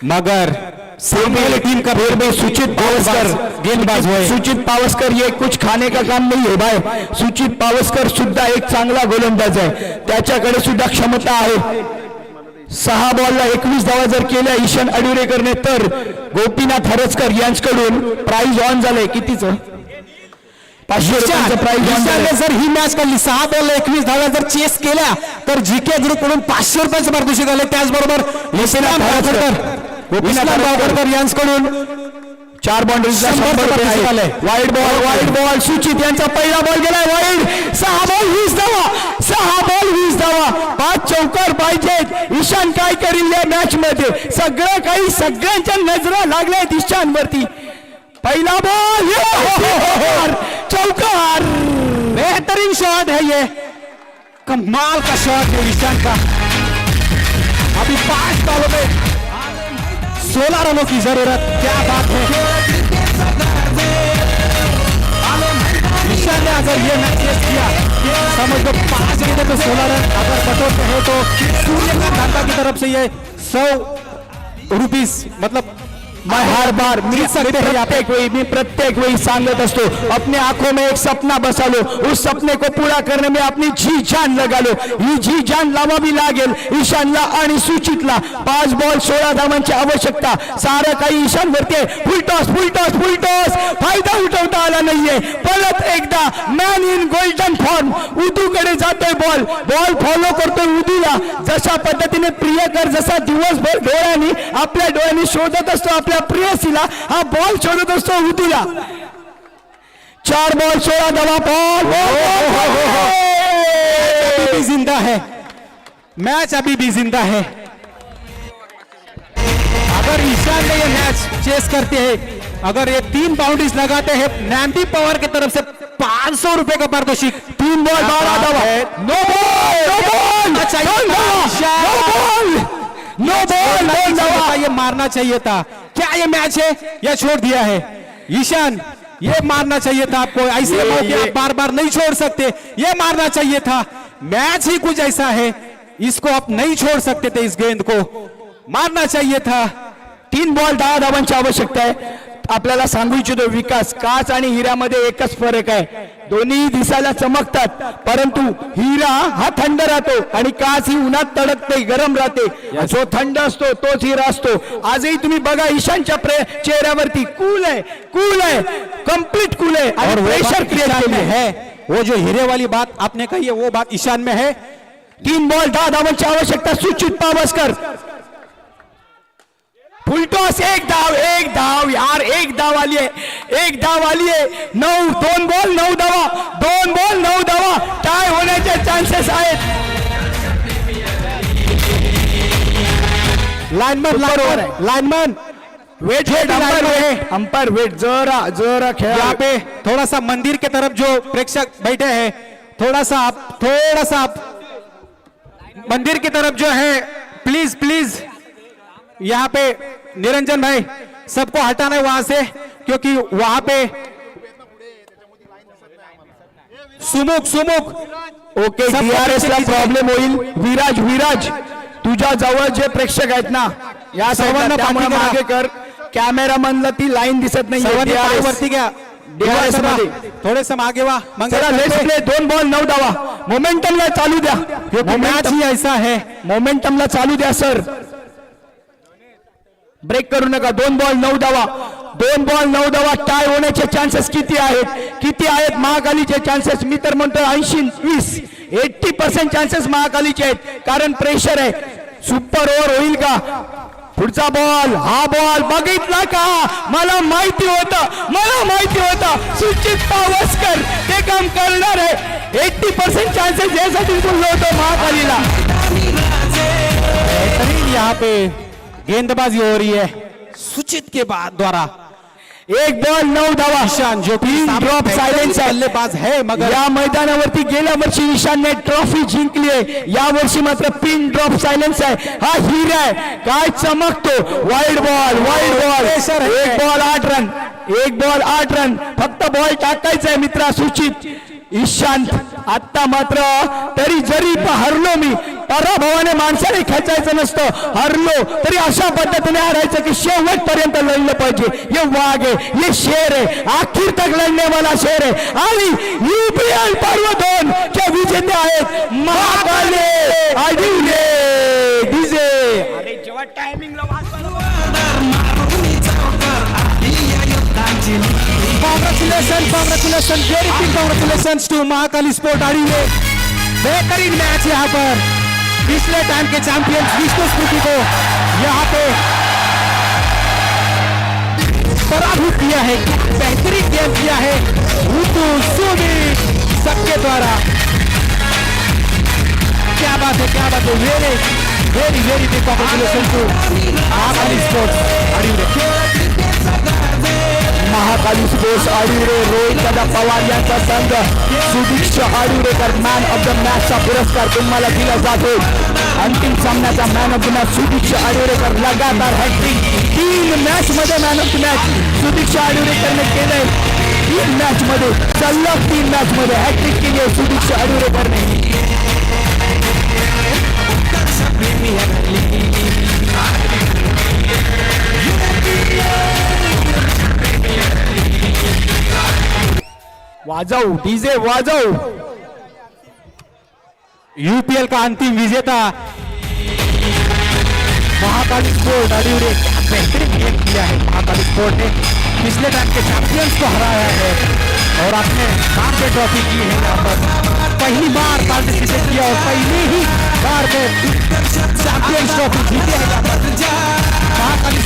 मगर सामने वाली टीम का फिर भी सुचित पावस्कर गेंदबाज हुए. सुचित पावस्कर, ये कुछ खाने का काम नहीं है भाई. सुचित पावस्कर सुद्धा एक चांगला गोलंदाज आहे. त्याच्याकडे सुद्धा क्षमता आहे. 6 बॉलला 21 धावा जर केल्या ईशान अडिरेकरने, तर गोपीनाथ हरसकर यांच्याकडून प्राइज ऑन झालंय. कितीच? 500 रुपयांचं प्राइज ऑन ईशानने झालंय. जर ही मॅच काढली, 6 बॉलला 21 धावा जर चेस केल्या, तर जीके ग्रुप कडून 500 रुपयाचं पारितोषिक आले. त्याचबरोबर इस्लाम हरसकर. गावकरकर, गोपीनाथ इस्लाम हरसकर. गावकरकर यांच्याकडून 4 बाउंड्रीजला 100 100 रुपये पारितोषिक आहे. आलंय. Wide ball, wide ball. सुचित यांचा पहिला बॉल गेलाय वाईड. 6 बॉल 20 धावा, 6 बॉल 20 धावा, 5 चौकार पाहिजेत. ईशान काय करील या मॅच मध्ये? सगळं काही, सगळ्यांच्या नजरा लागल्या आहेत ईशानवरती. पहिला बॉल चौकार. बेहतरीन शॉट है ये, कमाल का शॉट है ईशान का. अभी 5 बॉलों में 16 रनों की जरूरत. क्या बात है! ईशान ने अगर ये मैच चेस किया, समझ लो 5 गेंदों पे 16 रन अगर बटोरते हैं, तो सूर्यकांत धानका की तरफ से ये 100 रुपीस मतलब मैं हर बार, मी जीत सकते हैं यहाँ पे. प्रत्येक वेळी, मी प्रत्येक वेळी सांगत असतो, अपने आंखों में एक सपना बसा लो, उस सपने को पूरा करने में अपनी जी जान लगा लो. ही जी जान लावावी लागेल ईशानला आणि सुचितला. 5 बॉल 16 धावांची आवश्यकता. सारं काही ईशानवरती आहे. फुल टॉस, फुल टॉस, फुल टॉस. फायदा उठवता आला नाहीये. परत एकदा मॅन इन गोल्डन फॉर्म. उदूकडे जातोय बॉल. बॉल फॉलो करतोय उदूला. जशा पद्धतीने प्रियकर जसा दिवसभर डोळ्यांनी, आपल्या डोळ्यांनी शोधत असतो आपल्या प्रेयसीला, हा बॉल शोधत असतो उदूला. 4 बॉल 16 धावा. बॉल. अभी भी जिंदा है, मैच अभी भी जिंदा है. अगर ईशान ने ये मैच चेस करते हैं, अगर ये 3 बाउंड्रीज लगाते हैं, नैंदी पवार की तरफ से 500 रुपए का पारितोषिक. 3 बॉल 12 धावा. No ball, no ball. चाहिए था. नो बॉल, नो बॉल, 2 धावा. ये मारना चाहिए था. क्या ये मैच है या छोड़ दिया है ईशान? ये मारना चाहिए था आपको. ऐसे मौके आप बार बार नहीं छोड़ सकते. ये मारना चाहिए था. मैच ही कुछ ऐसा है, इसको आप नहीं छोड़ सकते थे. इस गेंद को मारना चाहिए था. 3 बॉल 10 धावांची आवश्यकता आहे. आपल्याला सांगू इच्छितो विकास, काच आणि हिऱ्यामध्ये एकच फरक आहे. दोन्ही दिसायला चमकतात, परंतु हिरा हा थंड राहतो आणि काच ही उन्हात तडकते, गरम राहते. जो थंड असतो तोच हिरा असतो. आजही तुम्ही बघा, ईशानच्या चेहऱ्यावरती कूल आहे, कूल आहे, कम्प्लीट कूल आहे और आणि वो प्रेशर बात क्रिएट ईशान केली में आहे. है. वो जो हीरे वाली बात आपने कही है, वो बात ईशान में है. 3 बॉल 10 धावांची आवश्यकता. सुचित पावसकर, फुलटॉस. एक धाव, एक धाव यार, एक धाव आली आहे, एक धाव आली आहे. 9, 2 बॉल 9 धावा, 2 बॉल 9 धावा. टाय होण्याचे चान्सेस आहेत. लाइनमैन, बरोबर लाइनमैन, आहे. Lineman. Wait, wait, umpire, wait, umpire, wait. जरा जरा खेळा. यहाँ पे थोड़ा सा मंदिर के तरफ जो प्रेक्षक बैठे हैं, थोड़ा सा आप, थोड़ा सा आप मंदिर की तरफ जो है, प्लीज प्लीज. यहाँ पे निरंजन भाई, सबको हटाना है वहां से, क्योंकि वहां पे सुमुख, सुमुख. ओके. सबको डीआरएस ला पीछे. प्रॉब्लेम होईल. विराज, विराज, तुझ्या जवळ जे प्रेक्षक आहेत ना या साईडला, सर्वांना त्यामुळे पाठी करा. मागे कर. कॅमेरामनला ती लाईन दिसत नाही. सर्वांनी पाय वरती घ्या. DRS मध्ये. थोडेसे मागे वा. चला, let's play. 2 ball 9 धावा. मोमेंटमला चालू द्या. क्योंकि मैच ही ऐसा है. मोमेंटमला चालू द्या सर, ब्रेक करू नका. 2 बॉल 9 धावा, 2 बॉल 9 धावा. टाय होण्याचे चान्सेस किती आहेत? किती आहेत महाकालीचे चान्सेस? मी तर म्हणतो 80-20, 80% चान्सेस महाकालीचे आहेत, कारण प्रेशर आहे. सुपर ओव्हर होईल का? पुढचा बॉल, हा बॉल बघितला का? मला माहिती होतं, मला माहिती होतं, सुचित पावसकर ते काम करणार आहे. 80% चान्सेस यासाठी बोललो होतो महाकालीला. बेहतरीन यहाँ पे गेंदबाजी हो रही है सुचित के बाद द्वारा. 1 बॉल 9 धावा. ईशान जो कि पिन ड्रॉप सायलेन्स आहे. बल्लेबाज है, मगर या मैदानावरती गेल्या वर्षी ईशानने ट्रॉफी जिंकली आहे. या वर्षी मात्र पिन ड्रॉप सायलेन्स आहे. हा हिरा आहे, काय चमकतो. Wide ball, wide ball. Pressure आहे. 1 बॉल 8 रन, 1 बॉल 8 रन. फक्त बॉल टाकायचा आहे मित्रा. सुचित, ईशांत, आता मात्र तरी जरी हरलो मी पराभवाने माणसाने खेचायचं नसतं. हरलो तरी अशा पद्धतीने हरायचं की शेवटपर्यंत लढलं पाहिजे. ये वाघ है, ये शेर है, आखिर तक लढने वाला शेर है. आणि युपीएल पर्व 2 चे विजेते आहेत Mahakali Adivare. DJ. Congratulation, congratulation, very big congratulation to Mahakali sport Adivare. बेहतरीन मैच यहाँ पर. पिछले टाइम के चैंपियंस विष्णु स्मृति को यहाँ पे पराभूत किया है. बेहतरीन गेम किया है ऋतु, सुमित सबके द्वारा. क्या बात है, क्या बात है. Very very very big congratulation to Mahakali sports Adivare. Mahakali sports Adivare, Rohit Dada Pawar यांचा संघ. सुदीक्ष आडिवरेकर मॅन ऑफ the मॅचचा पुरस्कार तुम्हाला दिला जातो. अंतिम सामन्याचा man of the match Sudiksha Adivarekar. लगातार हॅट्रिक, तीन मॅच मध्ये man of the match Sudiksha आडिवरेकरने केलंय. तीन मॅच मध्ये, सलग तीन मॅच मध्ये हॅट्रिक केली आहे सुदीक्ष आडिवरेकरने. वाजव डीजे, वाजव. यूपीएल का अंतिम विजेता महाकाली स्पोर्ट आडिवरे. क्या बेहतरीन गेम किया है महाकाली स्पोर्ट ने. पिछले टाइम के चैंपियंस को हराया है और अपने नाम पे ट्रॉफी की है. यहाँ पर पहली बार पार्टिसिपेट किया और पहली ही बार में चैंपियंस ट्रॉफी जीते हैं यहाँ पर महाकाली.